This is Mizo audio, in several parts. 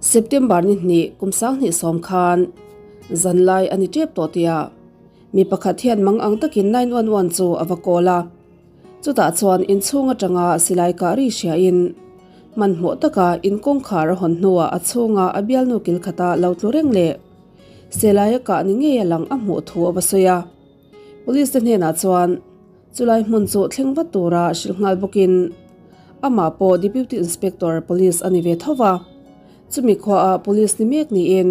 September ni hnih kum 2010 khan zanlai a ni tep tawh tia mi pakhat hian mang ang takin 911 chu a va call a. Chutah chuan inchhung atanga silai kah ri hriain hmanhmawh taka in kawngkhar a hawn hnuah a chhunga a bialnu kil khata lo tlu reng leh silai a kah ni ngei a lang a hmuh thu a va sawi a. Police te hnenah chuan chulai hmun chu thleng vat tura hrilh nghal bawkin amah pawh Deputy Inspector Police a ni ve tho va, chumi khuaah Police ni mek niin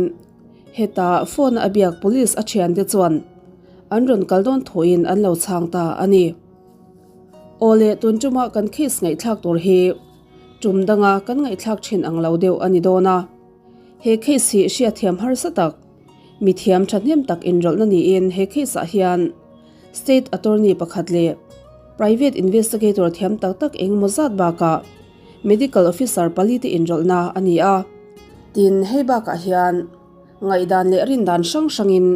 heta phone a biak Police a thiante chuan an rawn kal dawn thuin an lo chhang ta a ni. Awle tun tuma kan case ngaihthlak tur hi tum danga kan ngaihthlak thin ang lo deuh a ni dawn a, he case hi hriatthiam harsa tak Mithiam thahnem tak inrawlhna niin he case ah hian State Attorney pakhat leh Private Investigator thiam tak tak eng emaw zat bakah Medical Officer pali te inrawlhna a ni a. Tin, hei bakah hian ngaihdan leh rindan hrang hrangin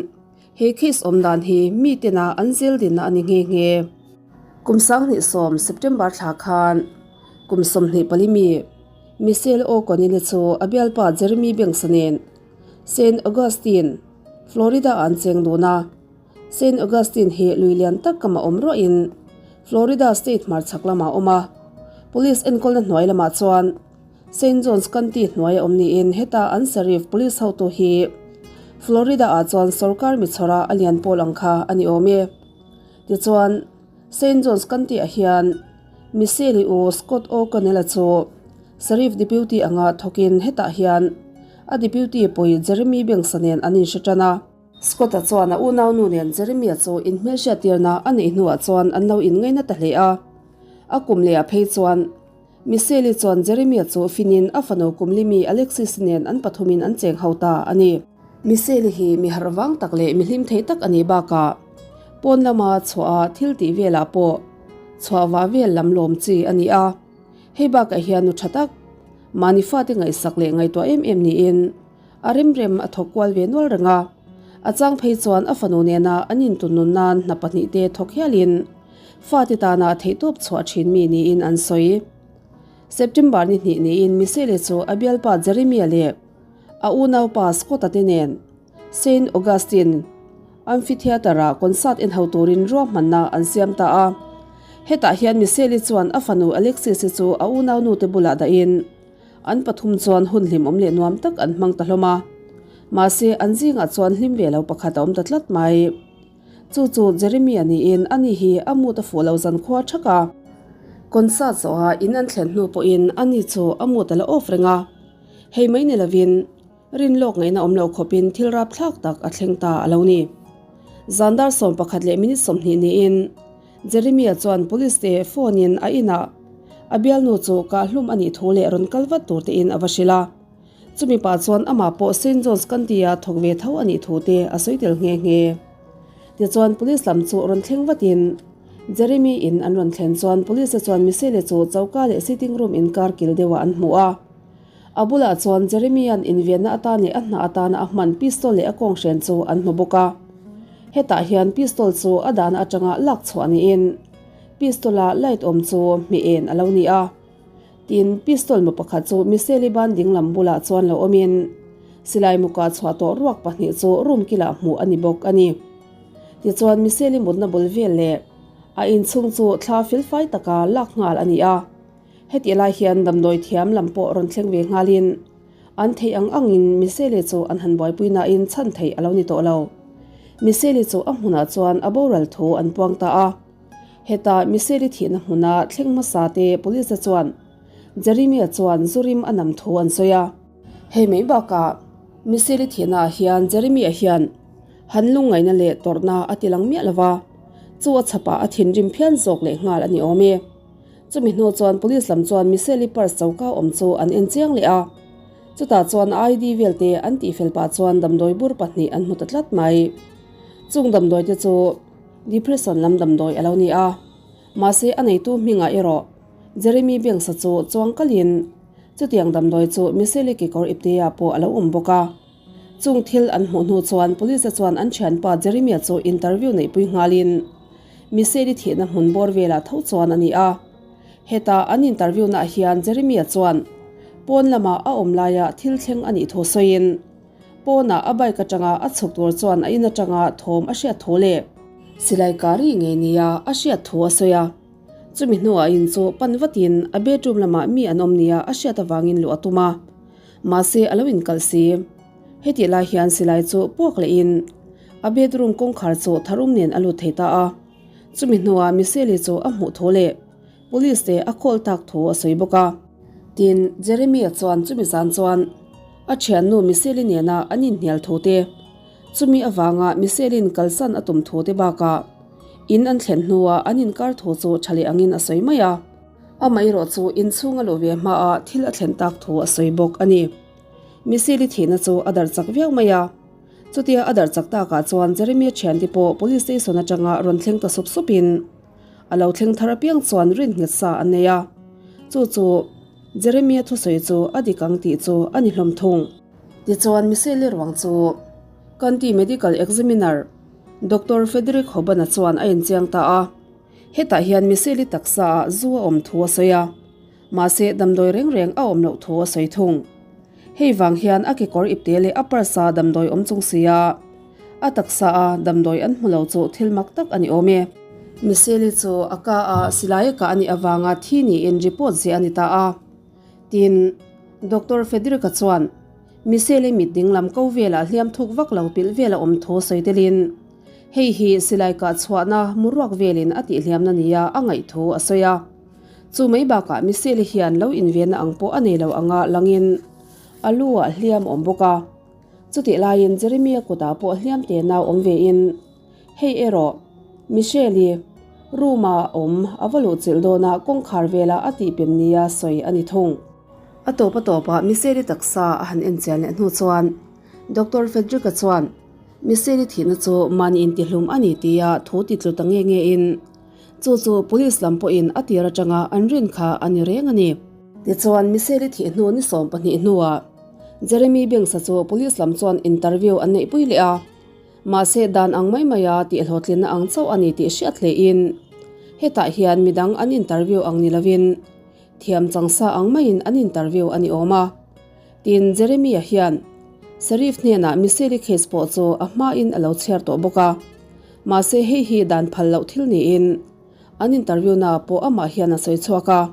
he case awm dan hi mi tena an zel dinna a ni nghe nghe. Kum 2010 September thla khan kum 24 mi Michelle O'Connell chu a bialpa Jeremy Banks-a nen Saint Augustine, Florida ah an cheng dun a. Saint Augustine hi lui lian tak kam a awm ruahin Florida state hmarchhak lamah a awm a. Police enkawlna hnuai lamah chuan Saint Johns County hnuai a awm niin heta an sheriff police hotu hi Florida ah chuan sorkar mi chhawra a lian pawl ang kha a ni awm e. Tichuan, Saint Johns County ah hian Michelle-i u Scott O'Connell-a chu Sheriff Deputy anga thawkin hetah hian a Deputy pawi Jeremy Banks-a nen an inhre tan a. Scott-a chuan a unaunu nen Jeremy-a chu inhmelhriattirna a neih hnuah chuan an lo inngaina ta hle a. A kum lehah phei chuan Michelle-i chuan Jeremy-a chu finin a fanu kumlimi Alexis-i nen an pathumin an cheng ho ta a ni. Michelle-i hi mi harh vang tak leh mi hlim thei tak a nih bakah pawn lama chhuah a thil tih velah pawh chhuah vah vel lam lawm chi a ni a. Hei bakah hian nu tha tak, mahni fate ngaihsak leh ngaihtuah em em niin a remrem a thawk kual ve nual reng a. A chang phei chuan a fanu nena an intunnun nan hna pahnih te thawk hialin fate tana theihtawp chhuah thin mi niin an sawi. September ni hnih niin Michelle chu a bialpa Jeremiah leh a unaupa Scott-a te nen Saint Augustine Amphitheatre-ah concert en ho turin ruahmanna an siam ta a. Hetah hian Michelle-i chuan a fanu Alexis-i chu a unaunute bulah dahin an pathum chuan hun hlimawm leh nuam tak an hmang ta hlawm a. Mahse, an zingah chuan hlim ve lo pakhat a awm ta tlat mai. Chu chu Jeremy-a niin ani hi a mut a fuh lo zankhua thak a. Concert zawha in an thlen hnu pawhin ani chu a mut a la off reng a. Hei mai ni lovin Rin lawk ngaihna awm lo khawpin thil rapthlak tak a thleng ta a lo ni. Zan dar 11 leh minute 20 niin Jeremia chuan police te phone in a inah a bialnu chu kahhlum a nih thu leh rawn kal vat tur tein a va hrilh a. Chumi pah chuan amah pawh Saint John's County-a thawk ve tho a nih thu te a sawi tel nghe nghe. Tichuan police lam chu rawn thleng vatin Jeremy in an rawn thlen chuan police te chuan Michelle chu choka leh sitting room inkar kil deuhah an hmu a. A bulah chuan Jeremy-a'n invenna atan leh a hna atana a hman pistol leh a kawnghren chu an hmu bawk a. Hetah hian pistol chu a dahna atanga lak chhuah niin pistol-a light awm chu hmeh en a lo ni a. Tin, pistol mu pakhat chu Michelle-i ban dinglam bulah chuan lo awmin silai muka chhuah tawh ruak pahnih chu room kilah hmuh a ni bawk a ni. Tichuan Michelle-i mutna bul vel leh a inchhung chu thla felfai taka lak nghal a ni a. Hetih lai hian damdawi thiam lam pawh rawn thleng ve nghalin an theih ang angin Michelle chu an han buaipui nain chhan theih a lo ni tawh lo. Michelle chu a hmunah chuan a boral thu an puang ta a. Heta Michelle thihna hmuna thleng hmasa te police te chuan Jeremia chuan zurim a nam thu an sawi a. Hei mai bakah Michelle thihna ah hian Jeremia hian han lungngaihna leh tawrhna a ti lang miah lova, chu a chhapah a thinrim phian zawk leh nghal a ni awm e. Chumi hnu chuan police lam chuan Michelle-i purse choka awm chu an en chiang leh a. Chutah chuan ID vel te an tihfel pah chuan damdawi bur pahnih an hmu ta tlat mai. Chung damdawi te chu depression lam damdawi a lo ni a. Mahse a neitu hmingah erawh Jeremy Banks-a chu chuang kalin chutiang damdawi chu Michelle-i kekawr iptea pawh a lo awm bawk a. Chung thil an hmuh hnu chuan police-a chuan an thianpa Jeremy-a chu interview neihpui nghalin Michelle-i thihna hmun bawr velah tho chuan a ni a. Heta an interview-naah hian Jeremy-a chuan Pawn lama a awm laia thil thleng a nih thu sawiin, pawnah a bike atanga a chhuk tur chuan a in atanga thawm a hriat thu leh silai kari ngei nia a hriat thu a sawi a. Chumi hnuah in chu pan vatin a bedroom lamah mi an awm nia a hriat avangin luh a tum a, mahse a lo inkalh si. Hetih lai hian silai chu puak lehin a bedroom kawngkhar chu tharum nen a lut thei ta a. Chumi hnuah Michelle-i chu a hmuh thu leh Police te a call tak thu a sawi bawk a. Tin, Jeremy-a chuan chumi zan chuan a thiannu Michelle-i nena an inhnial thu te, chumi avanga Michelle-in kalsan a tum thu te bakah in an thlen hnuah an inkar thu chu tha leh angin a sawi mai a. Amaherawh chu inchhung a luh ve hmaah thil a thlen tak thu a sawi bawk a ni. Michelle-i thihna chu a darh chak viau mai a. Chutia a darh chak takah chuan Jeremy-a thiante pawh Police Station atanga rawn thleng ta sup supin, A lo thleng thar apiang chuan rin nghet sa an nei a, chu chu Jeremia thusawi chu a dik ang tih chu a ni hlawm thung. Tichuan Michelle ruang chu County Medical Examiner Doctor Frederick Hoban-a chuan a inchiang ta a, hetah hian Michelle-i taksa ah zu a awm thu a sawi a, mahse damdawi reng reng a awm loh thu a sawi thung. Hei vang hian a kekawr ipte leh a purse a damdawi awm chung sia a taksa a damdawi an hmu lo chu thil mak tak a ni awm e. Michelle-i chu a ka a silai a kah a nih avanga thi niin report ziah a ni ta a. Tin, Doctor Frederick-a chuan Michelle-i mit dinglam ko velah hliam thuk vak lo pilh vel a awm thu sawi telin hei hi silai kah chhuahna muruak velin a tihhliamna nia a ngaih thu a sawi a. Chu mai bakah Michelle-i hian lo invenna ang pawh a nei lo anga langin a lu ah hliam a awm bawk a. Chutih laiin Jeremy-a kutah pawh hliam te nau awm vein, Hei erawh, Michelle-i room-a awm a va luh chilh dawna kawngkhar vela a tihpem nia sawi a ni thung. A tawp a tawpah Michelle-i taksa a han enchian leh hnu chuan Doctor Frederick-a chuan Michelle-i thihna chu mahni intihlum a ni tia thu titlu ta nge ngein, Chu chu Police lam pawhin a tir atanga an rin kha a ni reng a ni. Tichuan, Michelle-i thih hnu ni 12 hnuah Jeremy Banks-a chu Police lam chuan interview an neihpui leh a. Mahse, dan ang mai maia tihhlawhtlinna ang chauh a ni tih hriat hlein hetah hian midang an interview ang ni lovin thiam changsa ang maiin an interview a ni awm a. Tin, Jeremy-a hian Sheriff hnenah Michelle-i case pawh chu a hmain a lo chhiar tawh bawk a. Mahse hei hi dan phal loh thil niin an interview na pawh amah hian a sawi chhuak a,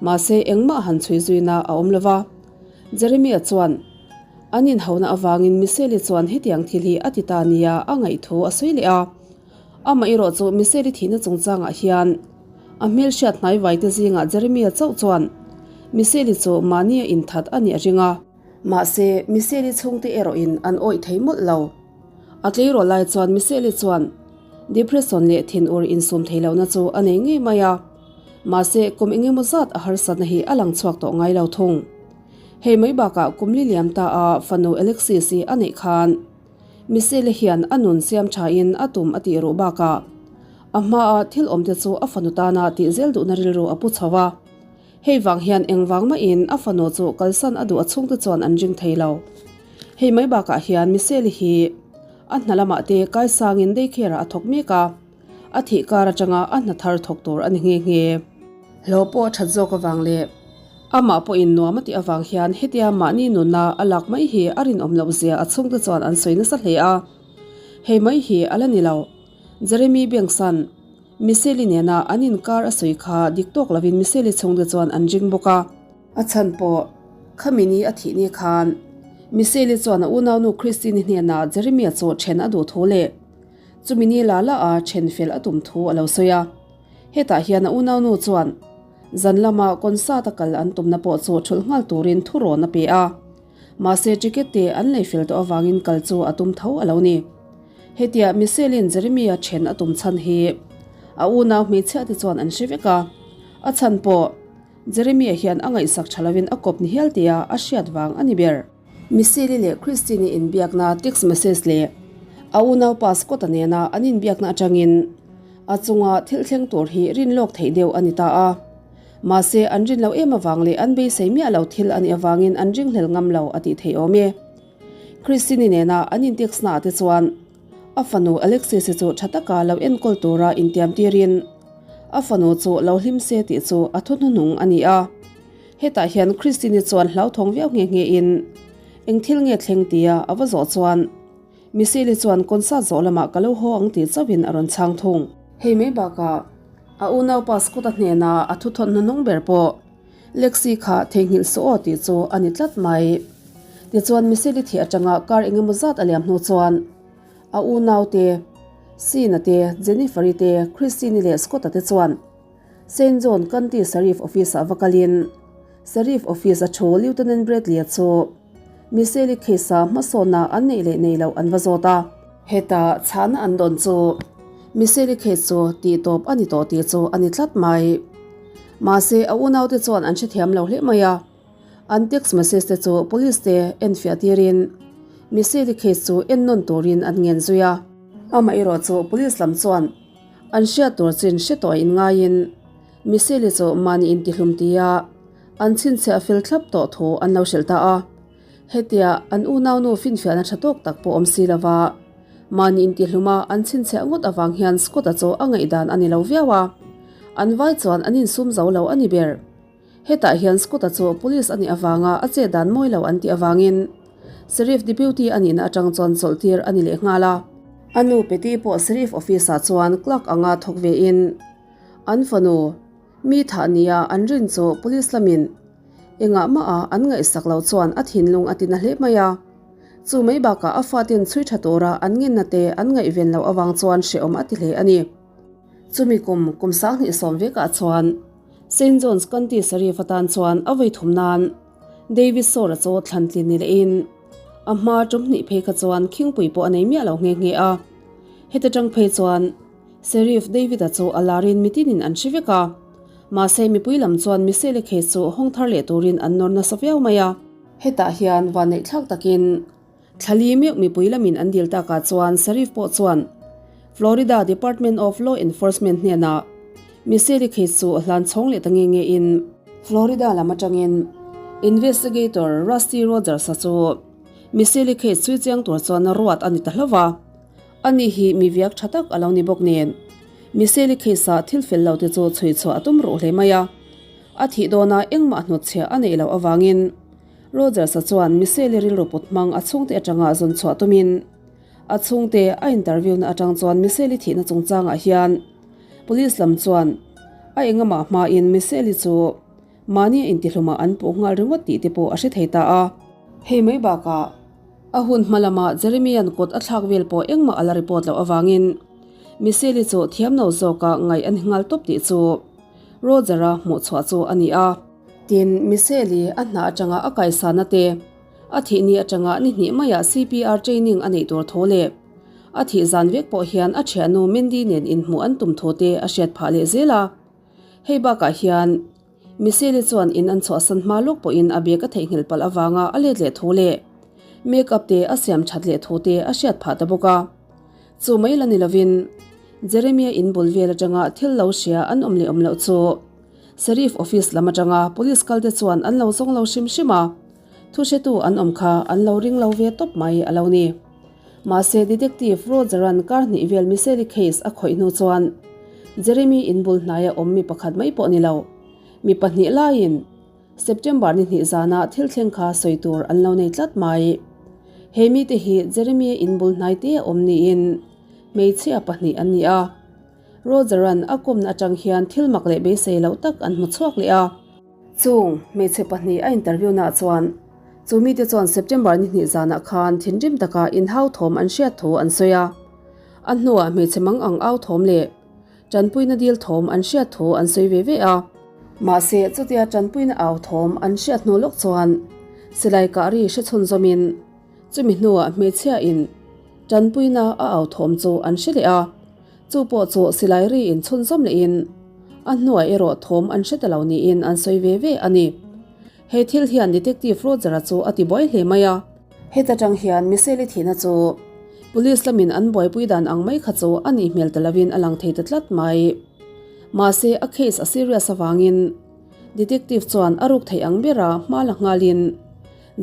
mahse engmah han chhui zuina a awm lova. Jeremy-a chuan an inhona avangin Michelle-i chuan hetiang thil hi a ti ta nia a ngaih thu a sawi leh a. Amah erawh chu Michelle-i thihna chungchangah hian a hmelhriat hnaivai te zingah Jeremy-a chauh chuan Michelle-i chu mahni a inthat a nih a ring a. Mahse Michelle-i chhungte erawhin an awih thei mawlh lo. A tleirawl lai chuan Michelle-i chuan depression leh thinur insum thei lohna chu a nei ngei mai a, mahse kum eng emaw zat a harsatna hi a lang chhuak tawh ngai lo thung. Hei mai bakah kum li liam ta a fanu Alexis-i a neih khan Michelle-i hian a nun siam thain a tum a tih ruh bakah a hmaa thil awmte chu a fanu tana tih zel duhna rilru a pu chho a. Hei vang hian engvang mahin a fanu chu kalsan a duh a chhungte chuan an ring thei lo. Hei mai bakah hian Michelle hi a hna lamah te kaisangin daycare ah a thawk mek a, a thih kar atanga a hna thar thawk tur a ni nghe nghe. Hlawh pawh a that zawk avang leh amah pawhin nuam a tih avang hian hetia mahni nunna a lak mai hi a rinawm loh zia a chhungte chuan an sawi nasa hle a. Hei mai hi a la ni lo. Jeremy Banks-a'n Michelle-i nena an inkar a sawi kha dik tawk lovin Michelle-i chhungte chuan an ring bawk a. A chhan pawh, khami ni a thih ni khan Michelle-i chuan a unaunu Christine-i hnenah Jeremy-a chu then a duh thu leh chumi ni la la a then fel a tum thu a lo sawi a. Hetah hian a unaunu chuan zan lama concert a kal an tumna pawh chu thulh nghal turin thurawn a pe a. Mahse ticket te an lei fel tawh avangin kal chu a tum tho a lo ni. Hetia Michelle-in Jeremy-a then a tum chhan hi a unau hmeichhia te chuan an hre vek a, a chhan pawh Jeremy-a hian a ngaihsak tha lovin a kawp ni hial tia a hriat vang a ni ber. Michelle-i leh Christine-i inbiakna text message leh a unaupa Scott-a nena an inbiakna atangin a chunga thil thleng tur hi rin lawk theih deuh a ni ta a. Mahse an rin loh em avang leh an beisei miah lo thil a nih avangin an ringhlel ngam lo a tih theih awm e. Christine-i nena an intext naah te chuan a fanu Alexis-i chu tha taka lo enkawl tura intiam tirin a fanu chu lo hlim se tih chu a thu hnuhnung a ni a. Hetah hian Christine-i chuan hlauthawng viau nghe nghe in eng thil nge thleng tia a va zawh chuan Michelle-i chuan concert zawh lamah ka lo haw ang tih chauhin a rawn chhang thung. Hei mai bakah a unaupa Scott-a hnena a thuthawn hnuhnung ber pawh Lexi kha theihnghilh suh aw tih chu a ni tlat mai. Tichuan Michelle-i thih atanga kar engemaw zat a liam hnu chuan a unaute Sean-a te, Jennifer-i te, Christine-i leh Scott-a te chuan Saint John County Sheriff Office-ah va kalin Sheriff Office a thu Lieutenant Bradley-a chu Michelle-i case-a hmasawnna an neih leh nei loh an va zawt a. Heta chhahna an dawn chu Michelle-i case chu tihtawp a ni tawh tih chu a ni tlat mai. Mahse, a unaute chuan an hrethiam lo hle mai a. An text message te chu police te enfiah tirin Michelle-i case chu ennawn turin an ngen zui a. Amaherawh chu police lam chuan An hriat tur chin hre tawh in ngaiin Michelle-i chu mahni intihlum tia an chhinchhiah fel thlap tawh thu an lo hrilh ta a. Hetia an unaunu finfiahna tha tawk tak pawh awm si lova mahni intihluma an chhinchhiah ngawt avang hian Scott-a chu a ngaihdan a ni lo viau a, an vai chuan an insum zo lo a ni ber. Hetah hian Scott-a chu police a nih avanga a chet dan mawi lo an tih avangin Sheriff Deputy a nihna atang chuan chawlh tir a ni leh nghal a. A nu Petty pawh Sheriff Office-ah chuan clerk anga thawk vein an fanu mi thah nia an rin chu police lamin engah mah a an ngaihsak loh chuan a thinlung a tina hle mai a. Chu mai bakah a faten chhui tha tura an ngenna te an ngaihven loh avang chuan hrehawm a ti hle a ni. Chumi kum kum 20 sawm vekah chuan Saint John's County Sheriff atan chuan a vawi thum nan David Sawra chu thlan tlin ni lehin a hma tum hnih phei kha chuan khingpui pawh a nei miah lo nghe nghe a. Heta tang phei chuan Sheriff David-a chu a larin mitinin an hre vek a, mahse mipui lam chuan Michelle case chu hawng thar leh turin an nawr nasa viau mai a. Hetah hian vanneihthlak takin Thlali meuh mipui lamin an dil takah chuan Sheriff pawh chuan Florida Department of Law Enforcement hnenah Michelle case chu hlan chhawng leh ta nge nge in Florida lam atangin Investigator Rusty Rogers-a chu Michelle case chhui chiang tur chuan ruat a ni ta hlauh va, ani hi mi viak tha tak a lo ni bawk nen Michelle case-ah thil fel lo te chu chhui chhuah a tum ruh hle mai a, a thih dawnah engmah hnutchhiah a neih loh avangin Rogers-a chuan Michelle-i rilru put hmang a chhungte atanga zawn chhuah tumin a chhungte a interview na atang chuan Michelle-i thihna chungchangah hian Police lam chuan a engamah hmain Michelle-i chu mahni a intihlumah an puh nghal ringawt tih te pawh a hre thei ta a. Hei mai bakah a hun hma lama Jeremy-a'n kut a thlak vel pawh engmah a la report loh avangin Michelle-i chu thiam lo zawka ngaih a ni nghal tawp tih chu Roger-a hmuh chhuah chu a ni a. Tin, Michelle-i a hna atanga a kaisana te, a thih ni atanga ni hnih maiah CPR training a neih tur thu leh a thih zan vek pawh hian a thiannu Mandy nen inhmuh an tum thu te a hriat phah leh zel a. Hei bakah hian Michelle-i chuan in an chhuahsan hma lawk pawhin a bag a theihnghilh palh avanga a let leh thu leh make-up te a siam that leh thu te a hriat phah ta bawk a. Chu mai la ni lovin Jeremia in bul vel atanga thil lo hria an awm leh awm loh chu Sheriff office lam atanga police kalte chuan an lo zawng lo hrim hrim a, thuhretu an awm kha an lo ring lo ve tawp mai a lo ni. Mahse Detective Roger-a'n kar hnih vel Michelle-i case a khawih hnu chuan Jeremy in bul hnaia awm mi pakhat mai pawh ni lo, mi pahnih laiin September ni hnih zana thil thleng kha sawi tur an lo nei tlat mai. He mite hi Jeremy-a in bul hnai te a awm niin hmeichhia pahnih an ni a. Roger-a'n a kawmna atang hian thil mak leh beisei loh tak an hmu chhuak leh a. Chung hmeichhe pahnih a interview naah chuan chu mite chuan September ni hnih zanah khan thinrim taka inhau thawm an hriat thu an sawi a. A hnuah hmeichhe mang ang au thawm leh tanpuina dil thawm an hriat thu an sawi ve ve a. Mahse, chutia tanpuina au thawm an hriat hnu lawk chuan silai kah ri hre chhunzawmin chumi hnuah hmeichhiain tanpuina a au thawm chu an hre leh a. Chu pawh chu silai ri in chhunzawm lehin a hnuai erawh thawm an hre ta lo niin an sawi ve ve a ni. He thil hian Detective Roger-a chu a ti buai hle mai a. Heta tang hian Michelle-i thihna chu Police lamin an buaipui dan ang mai kha chu a nih hmel ta lovin a lang thei ta tlat mai. Mahse a case a serious avangin Detective chuan a ruk theih ang bera hma la nghalin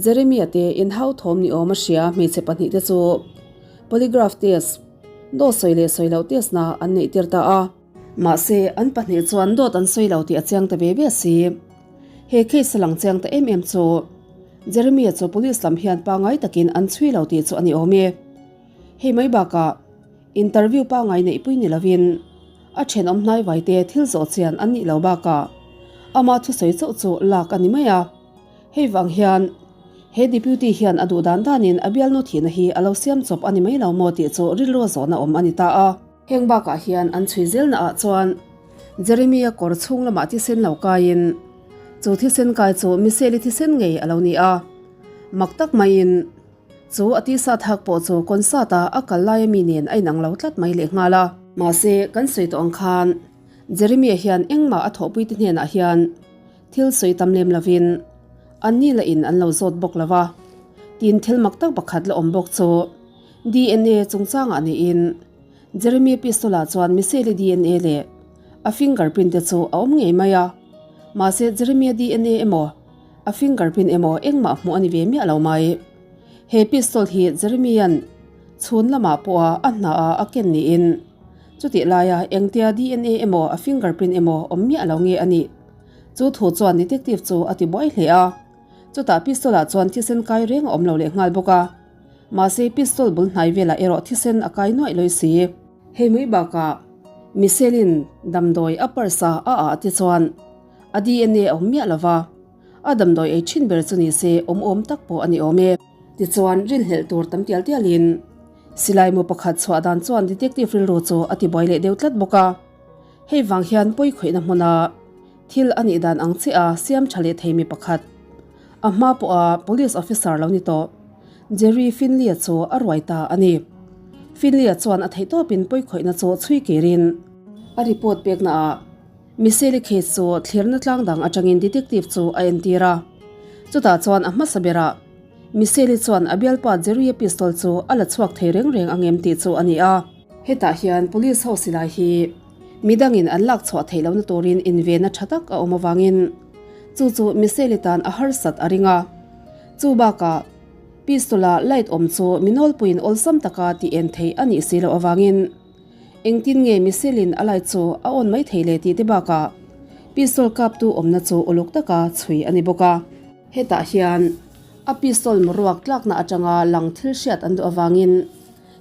Jeremy-a te inhau thawm ni awm a hria hmeichhe pahnihte chu polygraph test Dawt sawi leh sawi loh test na an neih tir ta a. Mahse, an pahnih chuan dawt an sawi lo tih a chiang ta ve ve si. He case a lang chiang ta em em chu Jeremy-a chu police lam hian pangngai takin an chhui lo tih chu a ni awm e. Hei mai bakah interview pangngai neihpui ni lovin a thenawm hnai vaite thil zawh chian an nih lo bakah ama thusawi chauh chu lak a ni mai a. Hei vang hian he deputy hian a duh dan danin a bialnu thihna hi a lo siam chawp a ni mai lo maw tih chu rilru zawhna awm a ni ta a. Heng bakah hian an chhui zelna ah chuan Jeremy-a kawr chhung lamah thisen lo kaiin chu thisen kai chu Michelle-i thisen ngei a lo ni a. Mak tak maiin chu a tisa thak pawh chu concert a a kal laia mi nen a inang lo tlat mai lehnghal a. Mahse, kan sawi tawh ang khan Jeremy-a hian engmah a thawhpuite hnenah hian Thil sawi tam lem lovin an ni la in an lo zawt bawk lo va, tin thil mak tak pakhat la awm bawk chu DNA chungchangah niin Jeremy pistol-ah chuan Michelle-i DNA leh a fingerprint te chu a awm ngei mai a, mahse Jeremy-a DNA emaw a fingerprint emaw engmah hmuh a ni ve miah lo mai. He pistol hi Jeremy-a'n chhun lamah pawha a hnaah a ken niin chutih laia engtia DNA emaw a fingerprint emaw awm miah lo nge a nih. Chu thu chuan detective chu a ti buai hle a, chutah pistol ah chuan thisen kai reng a awm lo leh nghal bawk a, mahse pistol bul hnai velah erawh thisen a kai nuaih lawi si. Hei mai bakah Michelle-in damdawi a purse a a ah te chuan a DNA a awm miah lo va, a damdawi ei thin ber chu ni se awm awm tak pawh a ni awm e. Tichuan rinhlelh tur tam tial tialin silai mu pakhat chhuah dan chuan detective rilru chu a ti buai leh deuh tlat bawk a. Hei vang hian pawi khawihna hmuna thil a nih dan ang chiah a siam tha leh thei mi pakhat. A hma pawha police officer lo ni tawh Jerry Finley-a chu a ruai ta a ni. Finley-a chuan a theihtawpin pawi khawihna chu chhui kirin, a report peknaah Michelle-i case chu thlirna tlang dang atangin detective chu a entir a. Chutah chuan a hmasa berah Michelle-i chuan a bialpa Jerry-a pistol chu a la chhuak thei reng reng ang em tih chu a ni a. Hetah hian police ho silai hi midangin an lak chhuah theih lohna turin invenna tha tak a awm avangin chu chu Michelle-i tan a harsat a ring a. Chu bakah pistol-a light awm chu mi nawlpuiin awlsam taka tih en theih a nih si loh avangin engtin nge Michelle-in a light chu a on mai thei le tih te bakah pistol kaptu awmna chu uluk taka chhui a ni bawk a. Hetah hian a pistol maruak tlakna atanga lang thil hriat an duh avangin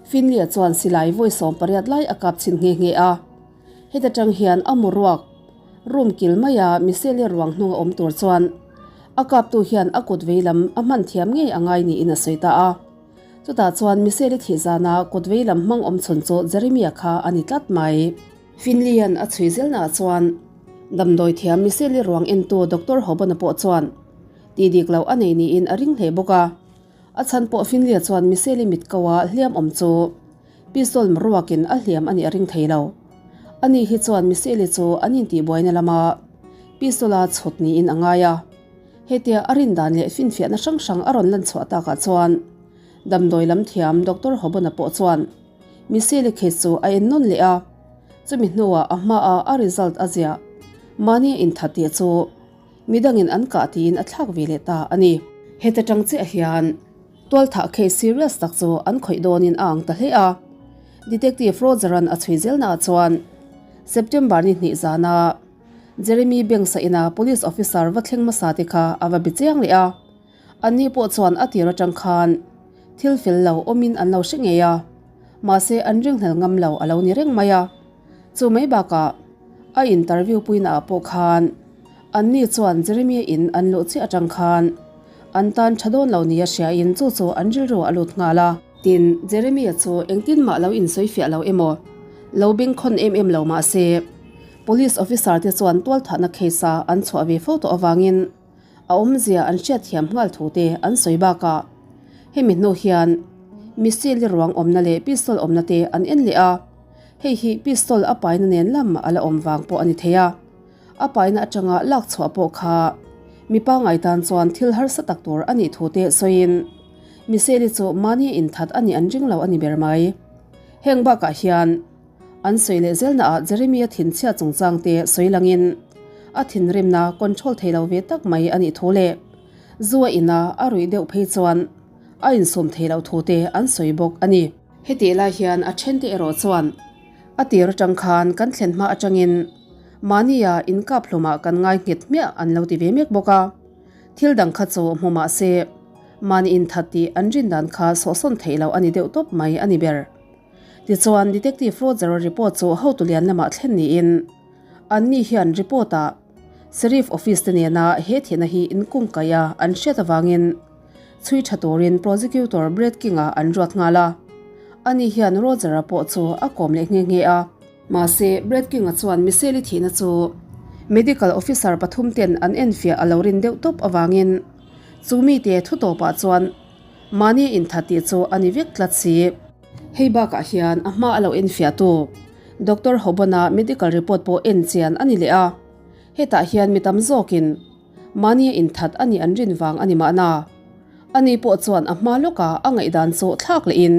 Finley-a chuan silai vawi 18 lai a kap chhin nghe nghe a. Heta tang hian a maruak room kil maia Michelle-i ruang hnung a awm tur chuan a kaptu hian a kut vei lam a hman thiam ngei a ngai niin a sawi ta a. Chutah chuan Michelle-i thih zana kut vei lam hmang awm chhun chu Jeremy-a kha a ni tlat mai. Finley-a'n a chhui zelnaah chuan damdawi thiam Michelle-i ruang entu Doctor Hobon-a pawh chuan tih dik loh a nei niin a ring hle bawk a. A chhan pawh Finley-a chuan Michelle-i mit ko a hliam awm chu pistol ruakin a hliam a nih a ring thei lo. Ani hi chuan Michelle-i chu an intihbuaina lama pistol-a chhut niin a ngai a. Hetia a rin dan leh finfiahna hrang hrang a rawn lan chhuah takah chuan damdawi lam thiam Doctor Hobon-a pawh chuan Michelle-i case chu a en nawn leh a, chumi hnuah a hmaah a result a ziah. Mahni a inthat tih chu midangin an kah tiin a thlak ve leh ta a ni. Heta tang chiah hian tualthah case serious tak chu an khawih dawnin a ang ta hle a. Detective Roger-a'n a chhui zelnaah chuan September ni hnih zana Jeremy Banks-a ina police officer va thleng hmasa te kha a va be chiang leh a. Anni pawh chuan a tir atang khan thil fel lo awmin an lo hre ngei a, mahse an ringhlel ngam lo a lo ni reng mai a. Chu mai bakah a interview puina ah pawh khan anni chuan Jeremy in an luh chiah atang khan an tan tha dawn lo nia hriain chu chu an rilru a lut nghal a. Tin, Jeremy-a chu engtin mah lo insawifiah lo emaw, lo bengkhawn em em lo mahse police officer te chuan tualthahna case-a an chhuah ve fo tawh avangin A awmzia an hriatthiam nghal thu te an sawi bakah hemi hnu hian missile ruang awmna leh pistol awmna te an en leh a, hei hi pistol a paina nen lam a la awm vang pawh a ni thei a, a paina atanga lak chhuah pawh kha mi pangngai tan chuan thil harsa tak tur a nih thu te sawiin missile chu mahni inthat a nih an ring lo a ni ber mai. Heng bakah hian. An sawi leh zelnaah Jeremy-a thinchhia chungchang te sawi langin a thinrimna control thei lo ve tak mai a nih thu leh zu a ina a ruih deuh phei chuan a insum thei loh thu te an sawi bawk a ni. Hetih lai hian a thente erawh chuan a tir atang khan kan thlen hma atangin. Mahnia inkap hlawmah kan ngai nghet hmiah an lo ti ve mek bawk a. Thil dang kha chu hmu mah se, mahni inthat tih an rin dan kha sawhsawn theih loh a ni deuh tawp mai a ni ber. Tichuan, Detective Roger-a report chu hotu lian lamah thlen niin, anni hian report-ah Sheriff Office te nena he thihna hi inkungkaih a an hriat avangin chhui tha turin Prosecutor Brad King-a an ruat nghal a. Ani hian Roger-a pawh chu a kawm leh nghe nghe a. Mahse, Brad King-a chuan Michelle-i thihna chu Medical Officer pathum ten an enfiah a lo rin deuh tawp avangin chu mite thu tawpah chuan mahni inthat tih chu a ni vek tlat si. Hei bakah hian a hma a lo enfiahtu Doctor Hobon-a medical report pawh en chian a ni leh a, hetah hian mi tam zawkin mahni a inthat a nih an rin vang a ni mahna. Ani pawh chuan a hma lawka a ngaihdan chu thlak lehin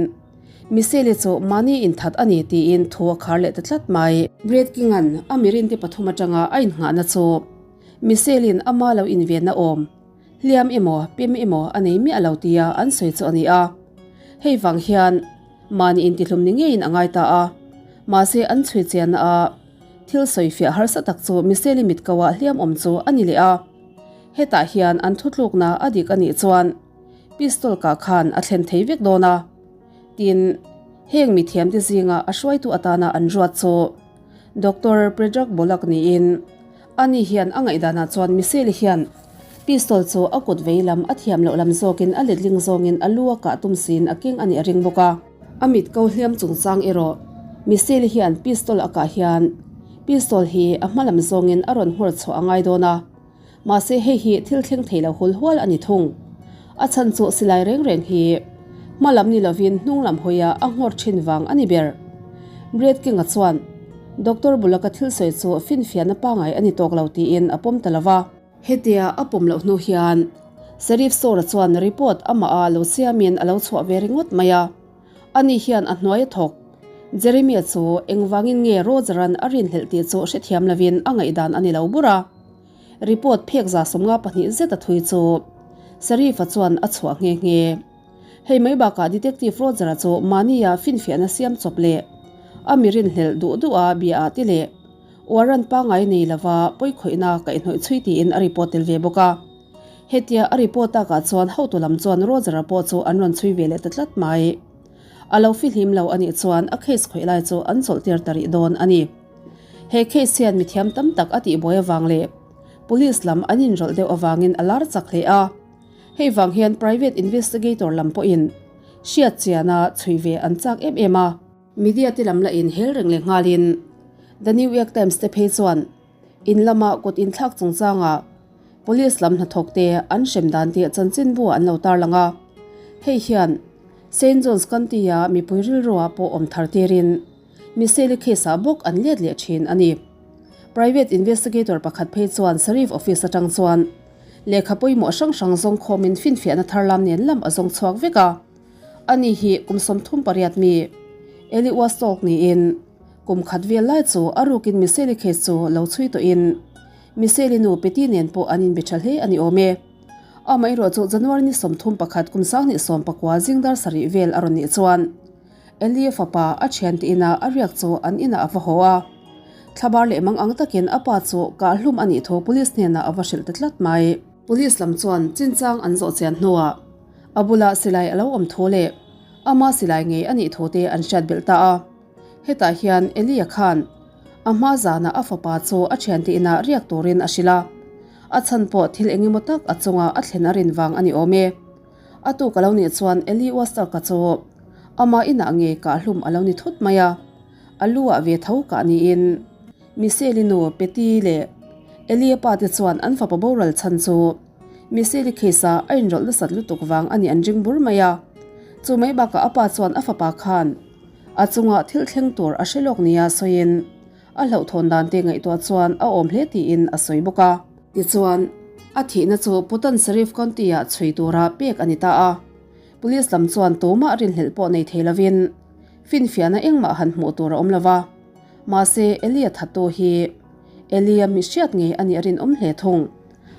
Michelle-i chu mahni inthat a ni tiin thu a khar leh ta tlat mai. Brad King-a'n a mirinte pathum atanga a innghahna chu Michelle-i'n ama lo invenna awm Hliam emaw, pem emaw a nei miah lo tia an sawi chu a ni a. Hei vang hian mahni intihlum ni ngeiin a ngai ta a. Mahse an chhui chianna a thil sawi fiah harsa tak chu Michelle-i mit ko ah hliam awm chu a ni leh a. Hetah hian an thutlukna a dik a nih chuan pistol kah khan a thlen thei vek dawn a. Tin, heng mithiamte zinga a hruaitu atana an ruat chu Doctor Predrag Bolak niin Ani hian a ngaihdanah chuan Michelle hian pistol chu a kut vei lam a thiam loh lam zawkin a letling zawngin a lu a kah tum siin a keng a nih a ring bawk a. A mit ko hliam chungchang erawh Michelle hian pistol a kah hian pistol hi a hma lam zawngin a rawn nghawr chhuah a ngai dawn a, mahse hei hi thil thleng thei lo hul hual a ni thung. A chhan chu silai reng reng hi hma lam ni lovin hnung lam hawia a nghawr thin vang a ni ber. Brad King-a chuan. Doctor bula ka thil sawi chu finfiahna pangai a ni tawk lo tiin a pawm ta lo va. Hetia a pawm loh hnu hian Sheriff Sora chuan report amah a lo siamin a lo chhuah ve ringawt mai a. Ani hian a hnuai a thawk. Jeremia chu engvangin nge Roger-a'n a rinhlelh tih chu hrethiam lovin a ngaihdan a ni lo bur a. Report phek 72 zet a thui chu Sheriff-a chuan a chhuah nghe nghe. Hei mai bakah Detective Roger-a chu mahnia finfiahna siam chawp leh a mi rinhlelh duh duh a bia ah ti leh warrant pangngai nei lova pawikhawihna kaihhnawih chhui tiin a report tel ve bawk a. Hetia a report takah chuan hotu lam chuan Roger-a pawh chu an rawn chhui ve leh ta tlat mai. A lo fihlim lo a nih chuan a case khawih lai chu an chawlh tir ta rih dawn a ni. He case hian mithiam tam tak a tihbuai avang leh Police lam an inrawlh deuh avangin a lar chak hle a. Hei vang hian private investigator lam pawhin hriat chiana chhui ve an chak em em a. Media te lam lahin hel reng leh nghalin The New York Times te phei chuan in lama kut inthlak chungchanga police lam hnathawk te an hrem dan tih chanchinbu an lo tarlang a. Hei hian Saint Johns County-a mipui rilrua pawh awm thar tirin Michelle-i case-ah bawk an let leh thin a ni. Private investigator pakhat phei chuan Sheriff Office atang chuan Lehkha pawimawh hrang hrang zawng khawmin finfiahna thar lam nen lam a zawng chhuak vek a. Ani hi kum 38 mi Eli Uastawk niin kum khat vel lai chu a rukin Michelle-i case chu lo chhui tawhin Michelle-i nu Peti nen pawh an inbe tha hle a ni awm e. Amaherawh chu January ni 31 kum 2019 zing dar sarih vel a rawn nih chuan Elie fapa a thiante inah a riak chu an inah a va haw a. Thlabar leh mang ang takin a pa chu kahhlum a nih thu police hnenah a va hrilh ta tlat mai. Police lam chuan chinchang an zawh chian hnuah a bulah silai a lo awm thu leh ama silai ngei a nih thu te an hriat belh ta a. Hetah hian Elie khan a hma zanah a fapa chu a thiante inah riak turin a hrilh a. A chhan pawh thil engemaw tak a chunga a thlen a rin vang a ni awm e. A tuk a lo nih chuan Eli Wastarka chu ama inah ngei kahhlum a lo ni thut mai a, a lu ah ve tho kah niin Michelle-i nu Patty leh Eli-a pa te chuan an fapa boral chhan chu Michelle-i case-a a inrawlh nasat lutuk vang a nih an ring bur mai a. Chu mai bakah a pa chuan a fapa khan a chungah thil thleng tur a hre lawk nia sawiin A hlauhthawn dan te ngaihtuah chuan a awm hle tiin a sawi bawk a. Tichuan, a thihna chu Putan Sharif County-ah chhui tura pek a ni ta a. Police lam chuan tumah rinhlelh pawh nei thei lovin finfiahna engmah han hmuh tur a awm lo va. Mahse, Elia thattu hi Elia mi hriat ngei a nih a rinawm hle thung.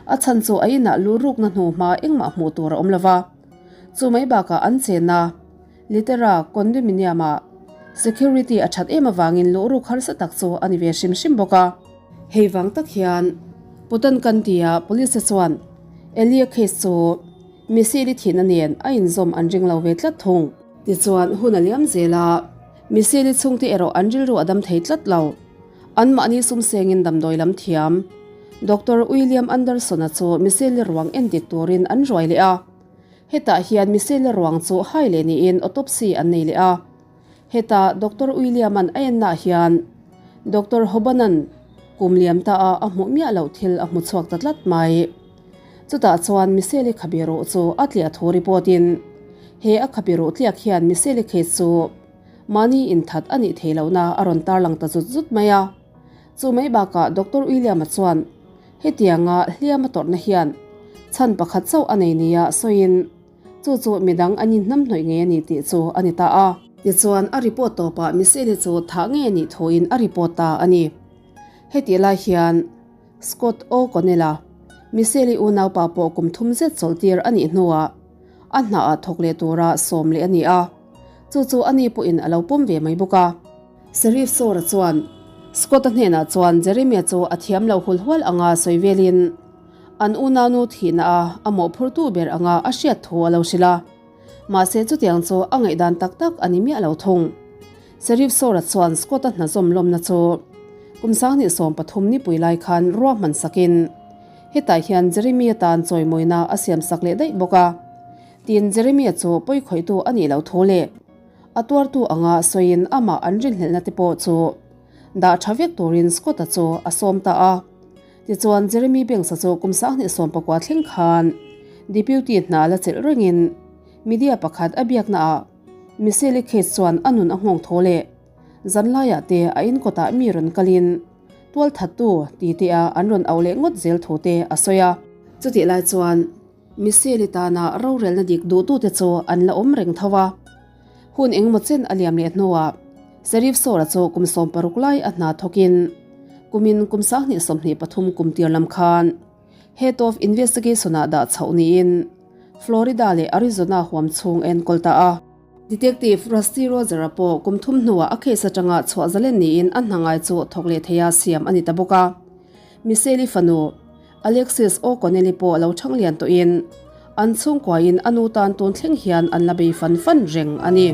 A chhan chu a inah lu rukna hnu hma engmah hmuh tur a awm lo va. Chu mai bakah an chenna. Litera condominium-ah security a that em avangin luh ruk harsa tak chu a ni ve hrim hrim bawk a. Hei vang tak hian Putan kan tia police te chuan Elia case chu Michelle-i thihna nen a inzawm an ring lo ve tlat thung. Tichuan hun a liam zel a, Michelle-i chhungte erawh an rilru a dam thei tlat lo. Anmahni sum sengin damdawi lam thiam Doctor William Anderson-a chu Michelle-i ruang endik turin an ruai leh a. Hetah hian Michelle-i ruang chu hai leh niin autopsy an nei leh a. Heta Doctor William-a'n a ennaah hian Doctor Hoban-a'n kum liam ta a a hmuh miah loh thil a hmu chhuak ta tlat mai. Chutah chuan Michelle-i khabe ruh chu a tliah thu report-in he a khabe ruh tliak hian Michelle-i case chu mahni inthat a nih theih lohna a rawn tarlang ta zut zut mai a. Chu mai bakah Doctor William-a chuan hetianga hliam a tawrhna hian chhan pakhat chauh a nei nia sawiin, Chu chu midang an inhnamhnawih ngei a ni tih chu a ni ta a. Tichuan, a report tawpah Michelle-i chu thah ngei a nih thuin a report ta a ni. Hetih lai hian Scott O'Connell-a, Michelle-i unaupa pawh kum thum zet chawlhtir a nih hnuah a hnaah thawk leh tura sawm leh a ni a. Chu chu ani pawhin a lo pawm ve mai bawk a. Sheriff Sora chuan Scott-a hnenah chuan Jeremy-a chu a thiam lo hulhual anga sawi velin, An unaunu thihna a a mawhphurtu ber anga a hriat thu a lo hrilh a. Mahse chutiang chu a ngaihdan tak tak a ni miah lo thung. Sheriff Sora chuan Scott-a hna zawm lawmna chu kum 2013 nipui lai khan ruahman sakin hetah hian Jeremy-a tan chawimawina a siamsak leh daih bawk a. Tin, Jeremy-a chu pawikhawihtu a nih loh thu leh a tuartu anga sawiin amah an rinhlelhna te pawh chu dah tha vek turin Scott-a chu a sawm ta a. Tichuan, Jeremy Banks-a chu kum 2019 thleng khan Deputy hna la chelh rengin media pakhat a biaknaah Michelle-i case chuan a nun a nghawng tho leh zanlaiah te a inkawtah mi rawn kalin tualthattu ti te a an rawn auh leh ngawt zel thu te a sawi a. Chutih lai chuan Michelle-i tana rorelna dik duhtute chu an la awm reng tho a. Hun engemaw chen a liam leh hnuah Sheriff Sora chu kum 16 lai a hna thawkin kumin kum 2023 kum tir lam khan Head of Investigation-ah dah chhoh niin Florida leh Arizona huam chhung a enkawl ta a. Detective Rusty Roger-a pawh kum thum hnuah a case atanga chhuah zalen niin a hna ngai chu thawk leh theia siam a ni ta bawk a. Michelle-i fanu Alexis O'Connell-i pawh lo chhang lian tawhin an chhungkuain a nu tan tun thleng hian an la bei fan fan reng a ni.